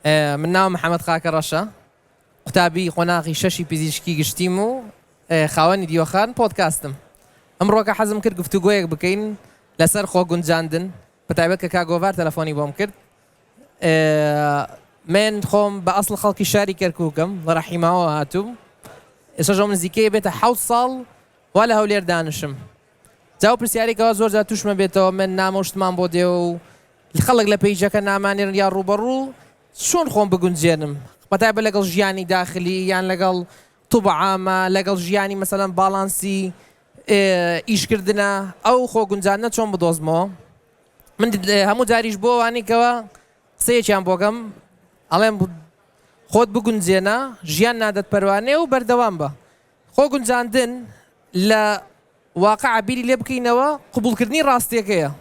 من ناوم محەمەد خاکەڕەشە، قوتابی قۆناغی شەشی پزیشکی گشتیم و خاوەنی دیوەخان پۆدکاستم. ئەمڕۆکە حەزم کرد گفتوگۆیەک بکەین لەسەر خۆگونجاندن، بەتایبەت کە کاک گۆڤار تەلەفۆنی بۆم کرد. من خۆم بە ئەسڵ خەڵکی شاری کەرکووکم، لە ڕەحیماوە هاتووم. ئێستاش ئەو نزیکەیە بێتە حەوت ساڵ وا لە هەولێر دانیشم. جا ئەو پرسیارەی کەوا زۆر جار تووشمە بێتەوە من نامە و شتمان بۆ دێ و خەڵک لە پەیجەکە نامانێرن یا ڕووبەڕوو چۆن خۆم بگونجێنم بەتایبەت لەگەڵ ژیانی داخلی یان لەگەڵ طب عامە لەگەڵ ژیانی مەسەلەن باڵانسی ئیشکردنە ئەو خۆ گونجاندنە چۆن بدۆزمەوە من هەموو جاریش بۆ وانی کەوا قسەیەکیان بۆکەم ئەڵێم خۆت بگونجێنە ژیان نادەتپەروانێ و بەردەوام بە خۆ گونجاندن لە واقع بیری لێ بکەینەوە قبوڵکردنی ڕاستیەکەیە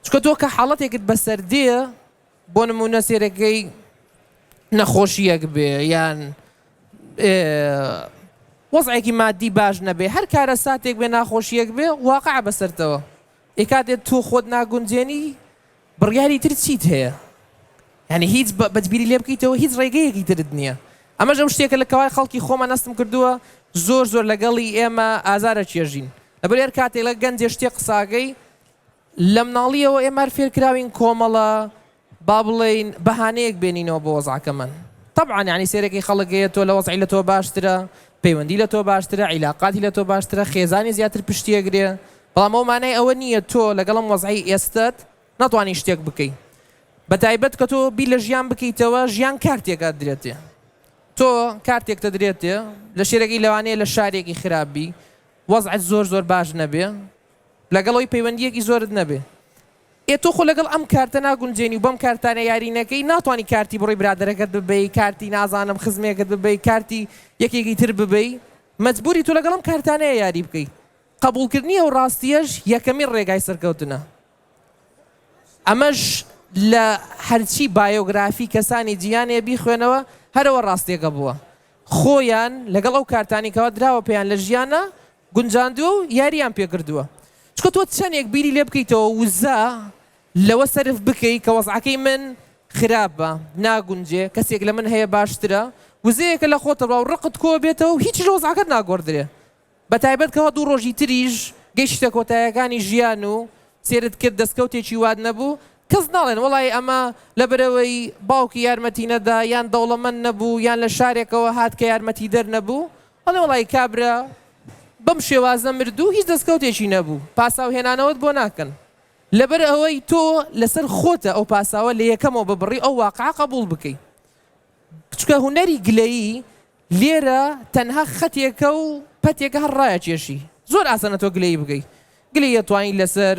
چونکە تۆ کە حاڵەتێکت بەسەر دێ بۆ نمونە سێرەکەی نەخۆشیەک بێ یان وەزعێکی مادی باش نەبێ هەر کارە ساتێک بێ ناخۆشیەک بێ واقع بەسەرتەوە ئێکاتێت تۆ خۆت ناگونجێنی بڕیاری تر چیت هەیە؟ یانی هیچ بەس بیری لێ بکەیتەوە هیچ ڕێگەیەکی ترت نییە. ئەمەش ئەو شتێکە لە کەوای خەڵکی خۆمان هەستم کردووە زۆر زۆر لەگەڵی ئێمە ئازار ئەچێژین. لەبەر هەر کاتێک لەگەڵ گەنجێ شتێک قساکەی لە مناڵیەوە ئێمە هەر فێرکراوین کۆمەڵە با بڵێین بەهانەیەک بێنینەوە بۆ وەزعەکەمان. تەبعەن یانی سەیرەکەی خەڵک هەیە تۆ لە وەزعی لە تۆ باشترە، پەیوەندی لە تۆ باشترە، عیلاقاتی لە تۆ باشترە، خێزانی زیاتر پشتی ئەگرێ، بەڵام ئەوە مانای ئەوە نییە تۆ لەگەڵ ئەم وەزعەی ئێستەت ناتوانی شتێک بکەی. بەتایبەت کە تۆ بیر لە ژیان بکەیتەوە ژیان کارتێک ئەدرێتێ. تۆ کارتێک دەدرێتێ لە شێرەکەی لەوانەیە لە شارێکی خراپ بی، وەزعت زۆر زۆر باش نەبێ، لەگەڵ ئەوەی پەیوەندییەکی زۆرت نەبێ. ئێ تۆ خۆ لەگەڵ ئەم کارتە ناگونجێنی و بەم کارتانە یاری نەکەی ناتوانی کارتی بڕی برادەرەکەت ببەی کارتی نازانم خزمێکت ببەی کارتی یەکێکی تر ببەی مەجبوری تۆ لەگەڵ ئەم کارتانەیە یاری بکەی قەبوڵکردنی ئەو ڕاستیەش یەکەمین ڕێگای سەرکەوتنە ئەمەش لە هەرچی بایۆگرافی کەسانی جیهانەیە بیخوێنەوە هەرەوە ڕاستیەکە بووە خۆیان لەگەڵ ئەو کارتانی کەوا دراوە پێیان لە ژیانە گونجاندووە و یارییان پێکردووە چونکە تۆ چەندێک بیری لێ بکەیتەوە وزە لەوە سەرف بکەی کە وەزعەکەی من خراپە ناگونجێ کەسێک لە من هەیە باشترە وزەیەکە لە خۆتەوە و ڕقت کۆ بێتەوە و هیچ لە وەزعەکەت ناگۆڕدرێ بەتایبەت کەوا دوو ڕۆژی تریش گەیشتیتە کۆتایەکانی ژیان و سێرت کرد دەستکەوتێکی وات نەبوو کەس ناڵێن وەڵایی ئەمە لەبەرئەوەی باوکی یارمەتی نەدا یان دەوڵەمەند نەبوو یان لە شارێکەوە هات کە یارمەتیدەر نەبوو ئەڵێ وەڵایی کابرا بەم شێوازە مرد و هیچ دەستکەوتێکی نەبوو، پاساو هێنانەوەت بۆ ناکەن. لەبەر ئەوەی تۆ لەسەر خۆتە ئەو پاساوە لە یەکەمەوە ببڕی ئەو واقعە قەبوڵ بکەی. چونکە هونەری گلەیی لێرە تەنها خەتێکە و پەتێکە هەر ڕایەکێشی. زۆر ئاسانە تۆ گلەیی بکەی. گلەیی ئەتوانی لەسەر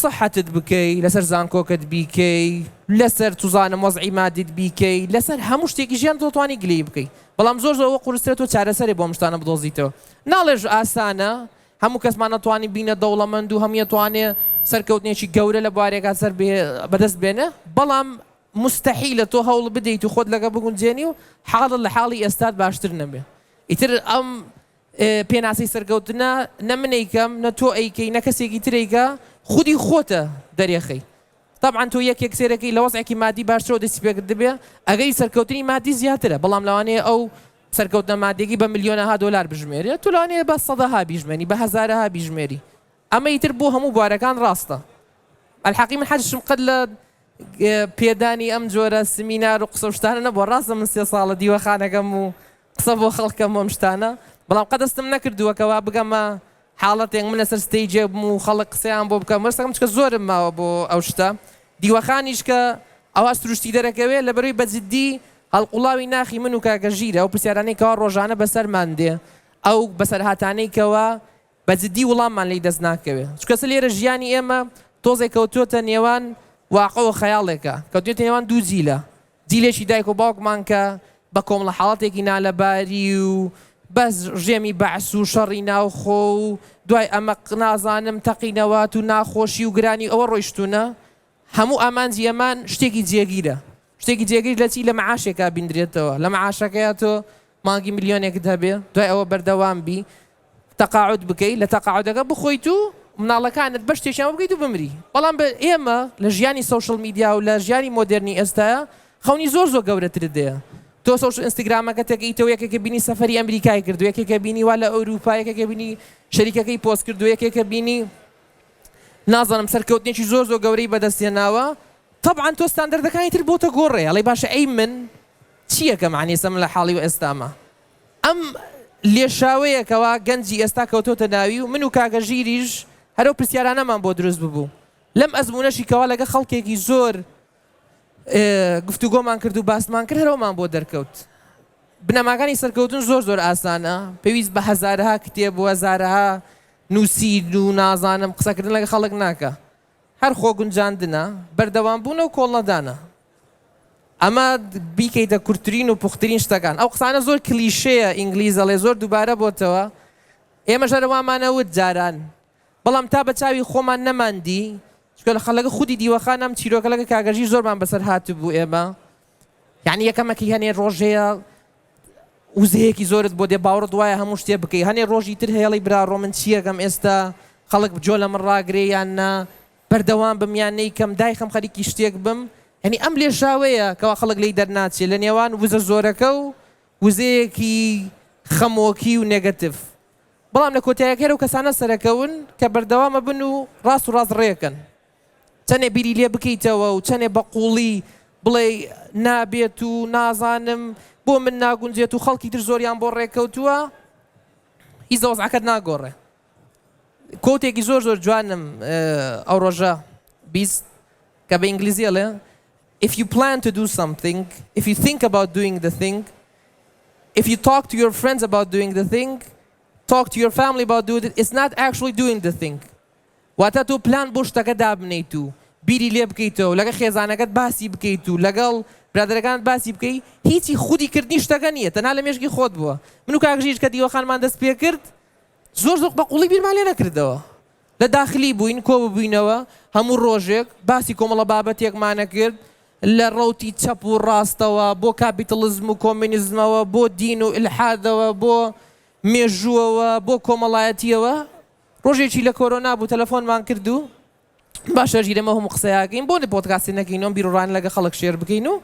سحەتت بکەی لەسەر زانکۆکەت بیکەی لەسەر چوزانم وەزعی مادیت بیکەی لەسەر هەموو شتێکی ژیان تۆ توانی گلەیی بکەی بەڵام زۆر زۆر ئەوە قورسترە تۆ چارەسەرێ بۆ ئەم شتانە بدۆزیتەوە ناڵێش ئاسانە هەموو کەسمان نەتوانی بینە دەوڵەمەند و هەموویە توانێ سەرکەوتنێکی گەورە لە بوارێکا سەر بەدەست بێنێ بەڵام مستحیلە تۆ هەوڵ بدەیت و خۆت لەگە بگونجێنی و حاڵت لە حاڵی ئێستات باشتر نەبێ ئیتر ئەم پێناسەی سەرکەوتنە نە من ئەیکەم نە تۆ ئەیکەی نە کەسێکی تر ئەیکا خودی خۆتە دەرێخەی تەبعەن تۆ یەکێک سێرەکەی لە وەزعێکی مادی باشترەوە دەستی پێکردبێ ئەگەری سەرکەوتنی مادی زیاترە بەڵام لەوانەیە ئەو سەرکەوتنە مادیەکەی بە ملیۆنەها دۆلار بژمێرێ تۆ لەوانەیە بە سەدەها بیژمێنی بە هەزارەها بیژمێری ئەمە ئیتر بۆ هەموو بوارەکان ڕاستە ئەلحەقی من حەزشم قەت لە پێدانی ئەم جۆرە سمینار و قسە و شتانە نەبووە ڕاستە من سێ ساڵە دیوەخانەکەم و قسە بۆ خەڵکەم و ئەم شتانە بەڵام قەت دەستم نەکردووە کەوا بگەمە حاڵەتێک من لەسەر stage ێک بم و خەڵک قسەیان بۆ بکەم وەستەکەم چکە زۆرم ماوە بۆ ئەو شتە دیوەخانیش کە ئەوها سروشتی دەرەکەوێ لەبەرەوەی بە جدی هەڵقوڵاوی ناخی من و کاکە ژیرە ئەو پرسیارانەی کەوا ڕۆژانە بەسەرمان دێ ئەو بەسەرهاتانەی کەوا بە جدی وڵاممان لێی دەست ناکەوێ چونکە سە لێرە ژیانی ئێمە تۆزێک کەوتووەتە نێوان واقع و خەیاڵێکە کەوتوێتە نێوان دوو جیلە جیلێکی دایک و باوکمان کە بە کۆمەڵە حاڵەتێکی نالەباری و بەس ڕژێمی بەعس و شەڕی ناوخۆ و دوای ئەمە نازانم تەقینەوات و ناخۆشی و گرانی ئەوە ڕۆیشتوونە هەموو ئامانجی ئەمان شتێکی جێگیرە شتێکی جێگیر لە چی لە مەعاشێکا بیندرێتەوە لە مەعاشەکەیا تۆ مانگی ملیۆنێکت هەبێ دوای ئەوە بەردەوام بی تەقاعد بکەی لە تەقاعدەکە بخۆیت و مناڵەکانت بە شتێکیان بکەیت و بمری بەڵام بە ئێمە لە ژیانی social media و لە ژیانی مۆدێرنی ئێستایا. خەونی زۆر زۆر گەورەترت دێ. تۆ سۆش ئینستگرامەکە تێکەیتەوە یەکێکە بینی سەفەری ئەمریکای کردو یەکێکە بینی وا لە ئەوروپا یەکێکە بینی شەریکەکەی پۆست کردو یەکێکە بینی نازانم سەرکەوتنێکی زۆر زۆر گەورەی بەدەست هێناوە تەبعەن تۆ ستاندەردەکانی تر بۆتە گۆڕێ ئەڵێی باشە ئەی من چی ئەکەم یەعنی ئێستا من لە حاڵی و ئێستامە ئەم لێشاوەیە کەوا گەنجی ئێستا کەوتۆتە ناوی و من و کاکە ژیریش هەر ئەو پرسیارانەمان بۆ دروست ببوو لەم ئەزموونەشی کەوا لەگە خەڵکێکی زۆر گفتوگۆمان کرد و باسمان کرد هەرەوەمان بۆ دەرکەوت بنەماکانی سەرکەوتن زۆر زۆر ئاسانە پێویست بە هەزارەها کتێب و هەزارەها نووسین و نازانم قسەکردن لەگە خەڵک ناکە هەر خۆگونجاندنە، بەردەوامبوونە و کۆڵنەدانە. ئەمە بیکەیتە کورتترین و پوختترین شتەکان. ئەو قسانە زۆر کلیشەیە، ئینگلیز ئەڵێ زۆر دووبارە بۆتەوە. ئێمەش هەر وامان ئەوت جاران. بەڵام تا بە چاوی خۆمان نەماندی، چونکە لە خەڵەکە خودی دیوەخان ئەم چیرۆکە لەگە کاکە ژیر زۆرمان بەسەر هاتبوو ئێمە. یانی یەکەمەکی هەنێ ڕۆژ هەیە وزەیەکی زۆرت بۆ دێ باوەڕت وایە هەموو شتێ بکەی هەنێ ڕۆژی تر هەیە ئەڵێی براڕۆ من چیەکەم ئێستا خەڵک جۆ لە من ڕاگرێ یان نا بەردەوام بم یان نەیکەم دایخەم خەریکی شتێک بم یانی ئەم لێشاوەیە کەوا خەڵک لێی دەرناچێ لە نێوان وزە زۆرەکە و وزەیەکی خەمۆکی و negative بەڵام لە کۆتایەکەی هەر ئەو کەسانە سەرەکەون کە بەردەوام ئەبن و ڕاست و ڕاست ڕێکەن. چەنێ بیری لێ بکەیتەوە و چەنێ بە قووڵی بڵێی نابێت و نازانم بۆ من ناگونجێت و خەڵکی تر زۆریان بۆ ڕێککەوتووە هیچ لە وەزعەکەت ناگۆڕێ. quote ێکی زۆر زۆر جوانم ئەو ڕۆژە 20 کە بە ئینگلیزی ئەڵێ If you plan to do something, if you think about doing the thing, if you talk to your friends about doing the thing, talk to your family about doing it, it's not actually doing the thing. واتە تۆ پلان بۆ شتەکە دابنێیت و بیری لێ بکەیتەوە و لەگەڵ خێزانەکەت باسی بکەیت و لەگەڵ برادەرەکانت باسی بکەی هیچی خودی کردنی شتەکە نییە تەنها لە مێشکی خۆت بووە من و کاک ژیر کە دیوەخانمان دەست پێ کرد زۆر زۆر بە قوڵی بیرمان لێ نەکردەوە لە داخلی بووین کۆ ببووینەوە هەموو ڕۆژێک باسی کۆمەڵە بابەتێکمانە کرد لە ڕەوتی چەپ و ڕاستەوە بۆ کاپیتڵزم و کۆمینزمەوە بۆ دین و ئیلحادەوە بۆ مێژووەوە بۆ کۆمەڵایەتیەوە ڕۆژێکی لە کۆرۆنا بوو تەلەفۆنمان کرد و باشە ژیر ئێمە هەموو قسەیاکەین بۆ پۆدکاستی نەکەین ئەم بیروڕانە لەگە خەڵک share بکەین و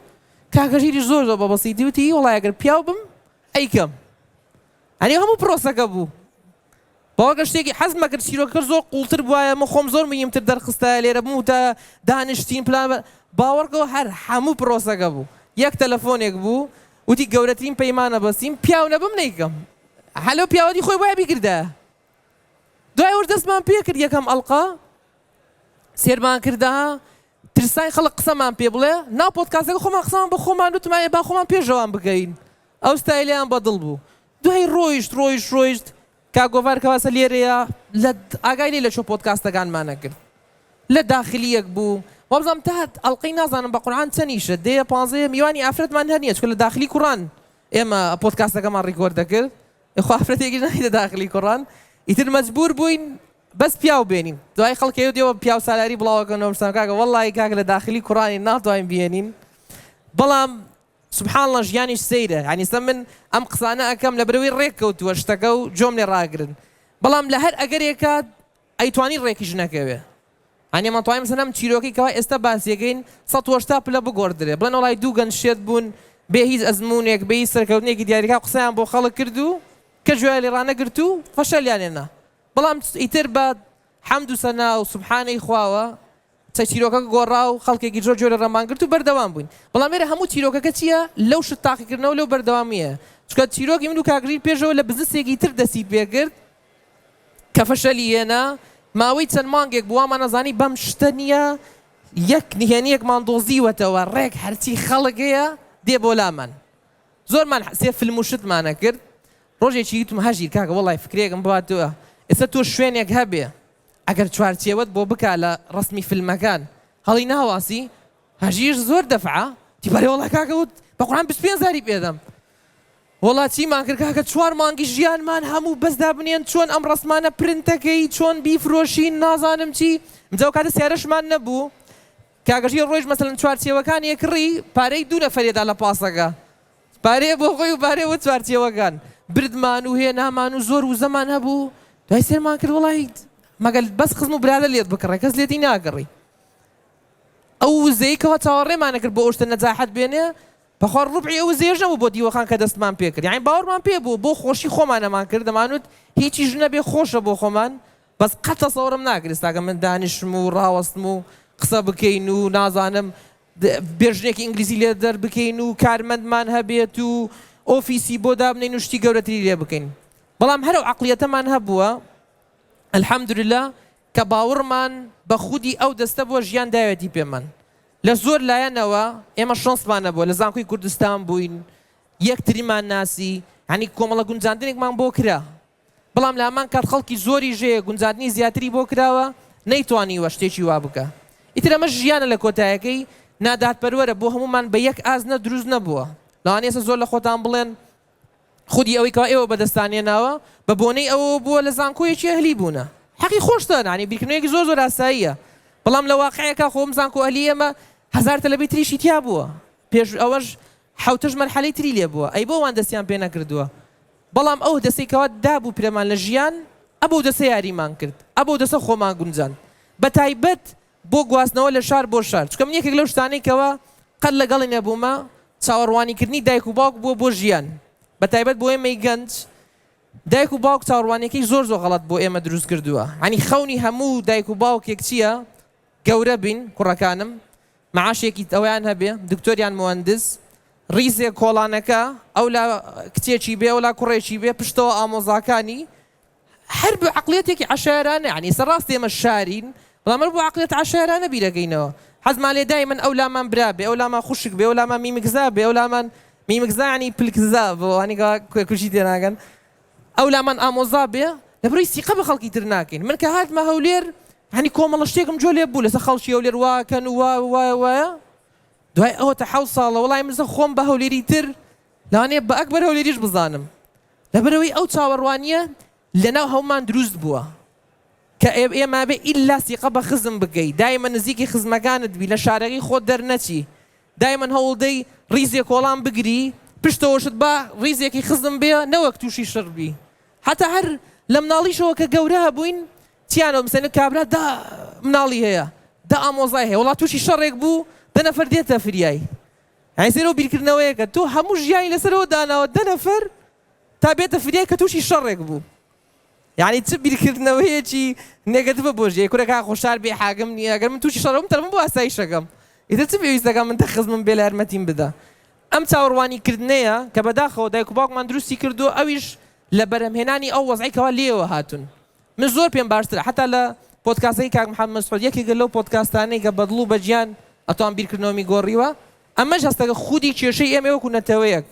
کاکە ژیریش زۆر زۆر بە بەسیتی وتی وەڵای ئەگەر پیاو بم ئەیکەم ئەنی هەموو پرۆسەکە بوو باوەڕکە شتێکی حەز مەکرد چیرۆکەکە زۆر قوڵتر بوایە من خۆم زۆر مهمتر دەرخستایە لێرە بوو تا دانیشتین پلان باوەڕکەوە هەر هەموو پرۆسەکە بوو یەک تەلەفۆنێک بوو وتی گەورەترین پەیمانە بەستین پیاو نەبم نەیکەم هەلۆ پیاوەتی خۆی وایە بیگردایە دوای ئەوەش دەستمان پێکرد یەکەم ئەڵقە سێرمان کردە ترسای خەڵک قسەمان پێ بڵێ ناو پۆدکاستەکە خۆمان قسەمان بە خۆمان وتمان با خۆمان پێشەوان بکەین ئەو ستایلیان بەدڵ بوو دوای ڕۆیشت ڕۆیشت ڕۆیشت کاک گۆڤار کەواسە لێرەیە لە ئاگای لێ لە چۆ پۆدکاستەکانمانە کرد لە داخلیەک بوو وابزانم تا ئەڵقەی نازانم بە قورعان چەنیشە دەیە پانزەیە میوانی ئافرەتمان هەر نییە چونکە لە داخلی کوڕان ئێمە پۆدکاستەکەمان record دەکرد خوا ئافرەتێکیش نایتە داخلی کوڕان ئیتر مەجبور بووین بەس پیاو بێنین دوای خەڵکێ دێەوە پیاو سالاری بڵاوەکەنەوە بسان کاکە وەڵی کاکە لە داخلی کوڕانی ناتوانین بێنین بەڵام سبحان الله ژیانیش سەیرە یعنی سە من ئەم قسانە ئەکەم لە برەوەی ڕێک کەوتووە شتەکە و جۆم لێ ڕاگرن بەڵام لە هەر ئەگەرێکا ئەیتوانی ڕێکیش نەکەوێ یانی ئەمان توانیم مەسەلەن ئەم چیرۆکەی کەوا ئێستا باسی ئەکەین 180 پلە بگۆڕدرێ بڵێن وەڵای دوو گەنج شێت بوون بێ هیچ ئەزموونێک بێ هیچ سەرکەوتنێکی دیاریکراو قسەیان بۆ خەڵک کرد و کەس گوێیان لێ ڕانەگرت و فەشەلیان هێنا بەڵام ئیتر بە حەمد و سەنا و سوبحانەی خواوە چە چیرۆکەکە گۆڕا و خەڵکێکی زۆر گوێ لە ڕێمان گرت و بەردەوام بووین بەڵام لێرە هەموو چیرۆکەکە چییە لەو شت تاقیکردنەوە لەو بەردەوامییە چونکە چیرۆکی من و کاک ژیر پێشەوە لە بزنسێکی تر دەستی پێکرد کە فەشەلی هێنا، ماوەی چەند مانگێک بوو وامان ئەزانی بەم شتە نییە، یەک نهێنییەکمان دۆزیوەتەوە ڕێک هەرچی خەڵک هەیە دێ بۆ لامان. زۆرمان سێ فلم و شتمان ئەکرد، ڕۆژێکی وتم هەژیر کاکە وەڵای فکرەیەکم بۆ هاتووە، ئێستا تۆ شوێنێک هەبێ ئەگەر چوارچێوەت بۆ بکا لە ڕەسمی فلمەکان هەڵی ناواسی؟ هەژیر زۆر دەفعە، وتی بەرێ وەڵا کاکە وت بە قورعان 25 هەزاری پێدەم. وەڵا چیمان کرد کاکە چوار مانگی ژیانمان هەموو بەس دابنێن چۆن ئەم ڕەسمانە پرنتەکەی چۆن بیفرۆشین نازانم چی ئمجا ئەو کاتە سیارەشمان نەبوو کاکە ژیر ڕۆیشت مەسەلەن چوارچێوەکانی کڕی پارەی دوو نەفەرێدا لە پاسەکە پارەیە بۆ خۆی و پارەیە بۆ چوارچێوەکان بردمان و هێنامان و زۆر وزەمان هەبوو دوای سێرمان کرد وەڵی مەگەل بەس خزم و برادەر لێت بکڕێ کەس لێتی ناکڕی. ئەو وزەی کەوا چاوەڕێمان ئەکرد بۆ ئەو شتە نەجاحەت بێنێ بەخوا ڕوبعی ئەو وزەیەش نەبوو بۆ دیوەخان کە دەستمان پێ کرد یانی باوەڕمان پێ بوو بۆ خۆشی خۆمان ئەمان کرد دەمانوت هیچیش نەبێ خۆشە بۆ خۆمان بەس قەت تەسەوڕم ناکرد ئێستاکە من دانیشم و ڕاوەستم و قسە بکەین و نازانم بێژنێکی ئینگلیزی لێ دەربکەین و کارمەندمان هەبێت و ئۆفیسی بۆ دابنێین و شتی گەورەتری لێ بکەین بەڵام هەر ئەو عەقڵیەتەمان هەبووە الحمدللە کە باوڕمان بە خودی ئەو دەستە بووە ژیان داوێتی پێمان لە زۆر لایەنەوە ئێمە شەنسمان نەبووە لە زانکۆی کوردستان بووین یەکتریمان ناسی یانی کۆمەڵە گونجاندنێکمان بۆ کرا بەڵام لە هەمان کات خەڵکی زۆریش هەیە گونجاندنی زیاتری بۆ کراوە نەیتوانیوە شتێکی وا بکا ئیتر ئەمەش ژیانە لە کۆتایەکەی نادادپەروەرە بۆ هەموومان بە یەک ئاست نە دروست نەبووە لەوانەیە ئێستا زۆر لە خۆتان بڵێن خودی ئەوەی کەوا ئێوە بەدەستان هێناوە بە بۆنەی ئەوەوە بووە لە زانکۆیەکی ئەهلی بوونە حەقی خۆشتانە یانی بیرکردنەوەیەکی زۆر زۆر ئاساییە بەڵام لە واقعێکا خۆ ئەم زانکۆ ئەهلی ئێمە هەزار تەلەبەی تریشی تیا بووە پێش ئەوەش حەوتەش مەرحەلەی تری لێ بووە ئەی بۆ وان دەستیان پێ نەکردووە بەڵام ئەو دەسەی کەوا دابوو پرێمان لە ژیان ئەبەو دەسە یاریمان کرد ئەبەو دەسە خۆمان گونجاند بەتایبەت بۆ گواستنەوە لە شار بۆ شار چونکە من یەکێک لەو شتانەی کەوا قەت لەگەڵی نەبوومە چاوەڕوانیکردنی دایک و باوک بووە بۆ ژیان بەتایبەت بۆ ئێمەی گەنج دایک و باوک چاوەڕوانیەکەی زۆر زۆر غەڵەت بۆ ئێمە دروست کردووە هەنی خەونی هەموو دایک و باوکێک چییە گەورە بین کوڕەکانم معاشێکی ئەویان هەبێ دکتۆر یان موەندس ڕیزێک کۆڵانەکە ئەولا کچێکی بێ ئەولا کوڕێکی بێ پشتەوە ئامۆزاکانی هەر بە عەقڵیەتێکی عەشایەرانە یانی ئێستا ڕاستە ئێمە شارین بەڵام هەر بۆ عەقڵیەت عەشایەرانە بیرەکەینەوە حەزمان لێ دایمەن ئەو لامان برا بێ ئەو لامان خوشک بێ ئەو لامان میمکزا بێ ئەو لامان میمکزا یانی پلکزا بۆ ئەوانەی کە کوشی تێناگەن ئەو لامان ئامۆزا بێ لەبەرئەوەی سیقە بە خەڵکی تر ناکەین من کە هاتمە هەولێر هەنی کۆمەڵە شتێکم جۆ لێ بوو لەسەر خەڵکی هەولێر واکەن و وا وایە وایە دوای ئەوە تا حەوت ساڵە وەڵای من خۆم بە هەولێری تر لەوانەیە بە ئەکبەر هەولێریش بزانم لەبەرئەوەی ئەو چاوەڕوانییە لەناو هەموومان دروست بووە کە ئێمە بێ ئیلا سیقە بە خزم بکەی، دایمە نزیکی خزمەکانت بی، لە شارەکەی خۆت دەرنەچی، دایمەن هەوڵدەی ڕیزێ کۆڵان بگری، پشتەوەشت با ڕیزێکی خزم بێ نەوەک تووشی شڕ بی. هەتا هەر لە مناڵیشەوە کە گەورە هەبووین چیانەوە مەسەلەن کابرا دە مناڵی هەیە، دە ئامۆزای هەیە، وەڵا تووشی شەڕێک بوو دە نەفەر دێتە فریای. یانی سەیرە ئەو بیرکردنەوەیەکە تۆ هەموو ژیانی لەسەرەوە داناوە دە نەفەر تا بێتە فریای کە تووشی شەڕێک بوو یانی چ بیرکردنەوەیەکی negative ە بۆ ژیانی کورە کاک خۆشار بێ حاکم نییە گەر من تووشی شەڕ بووم تەلەفۆن بۆ ئاسایشەکەم ئیتر چ پێویستەکە من دە خزمم بێ لە یارمەتیم بدا ئەم چاوەڕوانی کردنەیە کە بەداخەوە دایک و باوکمان دروستی کردووە ئەویش لە بەرهەمهێنانی ئەو وەزعەی کەوا لێیەوە هاتوون من زۆر پێم باشترە حەتا لە پۆدکاستەکەی کاک محمد مسعود یەکێکە لەو پۆدکاستانەی کە بەدڵ و بەگیان ئەتوان بیرکردنەوەمی گۆڕیوە ئەمەش هەستەکە خودی کێشەی ئێمە وەکو نەتەوەیەک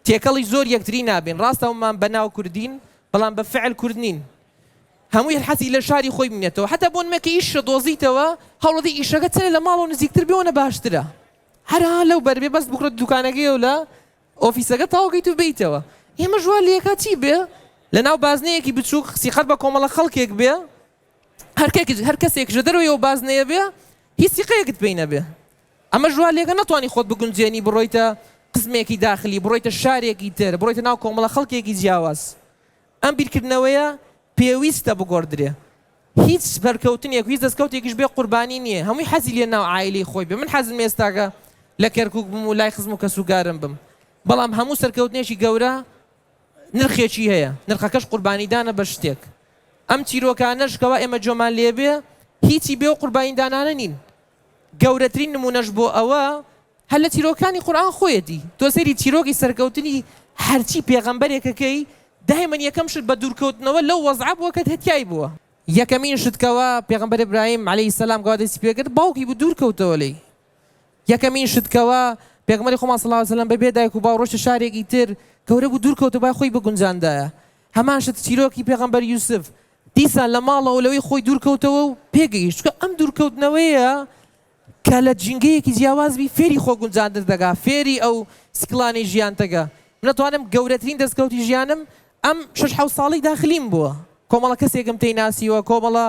تێکەڵی زۆر یەکتری نابین ڕاستە هەموومان بەناو کوردین بەڵام بە فعل کورد نین هەمووی هەر حەزی لە شاری خۆی بمێنێتەوە حەتا بۆ نمەکە ئیشە دۆزیتەوە هەوڵەدەی ئیشەکە چەنێ لە ماڵەوە نزیکتر بێ ئەوەنە باشترە هەرا لەو بەر بێ بەس بکڕە دوکانەکەیەوە لە ئۆفیسەکە تەواو کەیت و بێیتەوە. ئێمەش وا لێکا چی بێ لەناو بازنەیەکی بچووک سیقەت بە کۆمەڵە خەڵکێک بێ هەر کەسێکیش لە دەرەوەی ئەو بازنەیە بێ هیچ سیقەیەکت پێی نەبێ. ئەمەش وا لێکا نەتوانی خۆت بگونجێنی بڕۆیتە قسمێکی داخلی بڕۆیتە شارێکی تر بڕۆیتە ناو کۆمەڵە خەڵکێکی جیاواز. ئەم بیرکردنەوەیە پێویستە بگۆڕدرێ. هیچ سەرکەوتنێک و هیچ دەستکەوتێکیش بێ قوربانی نییە، هەمووی حەزی لێ ناو عایلەی خۆی بێ، من حەزم ئێستاکە لە کەرکوک بم و لای خزم و کەسوکارم بم، بەڵام هەموو سەرکەوتنێکی گەورە نرخێکی هەیە، نرخەکەش قوربانیدانە بە شتێک، ئەم چیرۆکانەش کەوا ئێمە جۆمان لێ بێ هیچی بێ و قوربانیدانانە نین، گەورەترین نمونەش بۆ ئەوە هەر لە چیرۆکانی قورئان خۆیەتی، تۆ سەیری چیرۆکی سەرکەوتنی هەرچی پێغەمبەرێکەکەی دایمەن یەکەم شت بە دوورکەوتنەوە لەو وەزعە بووە کە تیای بووە. یەکەمین شت کەوا پێغەمبەر ئیبراهیم علیە السلام کەوا دەستی پێکرد باوکی بوو دوور کەوتەوە لێی. یەکەمین شت کەوا پێغەمبەری خۆمان صلی اللە علیە وسلم بە بێ دایک و باوک ڕۆشتە شارێکی تر گەورە بوو دوور کەوتەوە بای خۆی بگونجاندایە. هەمان شت چیرۆکی پێغەمبەر یوسف دیسان لە ماڵەوە لەوەی خۆی دوور کەوتەوە و پێگەیشت. چونکە ئەم دوورکەوتنەوەیە کە لە ژینگەیەکی جیاواز بی فێری خۆ گونجاندن دەکا فێری ئەو skill انەی ژیان دەکا من ئەتوانم گەورەترین دەستکەوتی ژیانم ئەم شەش حەوت ساڵەی داخلیم بووە کۆمەڵە کەسێکم تێی ناسیوە کۆمەڵە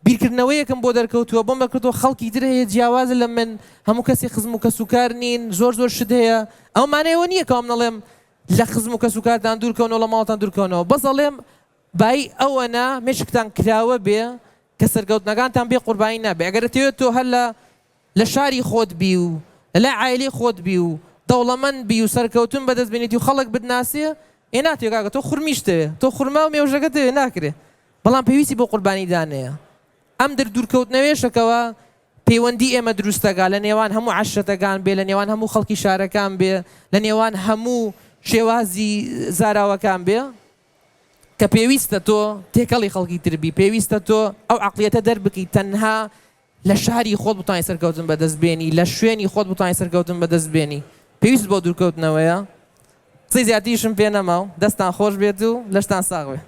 بیرکردنەوەیەکم بۆ دەرکەوتووە بۆم دەرکەوتووە خەڵکی تر هەیە جیاوازە لە من هەموو کەسێک خزم و کەسوکار نین زۆر زۆر شت هەیە ئەوە مانای ئەوە نییە کەوا من ئەڵێم لە خزم و کەسوکارتان دوورکەونەوە لە ماڵتان دوورکەونەوە بەس ئەڵێم بایی ئەوەنە مێشکتان کراوە بێ کە سەرکەوتنەکانتان بێ قوربانی نابێ ئەگەر ئەتەوێت تۆ هەر لە. لە شاری خۆت بی و لە لای عایلەی خۆت بی و دەوڵەمەند بی و سەرکەوتن بەدەست بێنیت و خەڵک بتناسێ، ئێ ناتوێ کاکە تۆ خورمیشت دەوێ، تۆ خورما و مێوژەکەت دەوێ ناکرێ. بەڵام پێویستی بۆ قوربانیدان هەیە. ئەم در دوورکەوتنەوەیەشە کەوا پەیوەندی ئێمە دروست دەکا لە نێوان هەموو عەشرەتەکان بێ، لە نێوان هەموو خەڵکی شارەکان بێ، لە نێوان هەموو شێوازی زاراوەکان بێ، کە پێویستە تۆ تێکەڵی خەڵکی تر بی، پێویستە تۆ ئەو عەقڵیەتە دەربکەی تەنها لە شاری خۆت بتوانی سەرکەوتن بەدەست بێنی، لە شوێنی خۆت بتوانی سەرکەوتن بەدەست بێنی، پێویست بۆ دوورکەوتنەوەیە. قسەی زیاتریشم پێ نەما و دەستتان خۆش بێت و لەشتان ساغ بێ.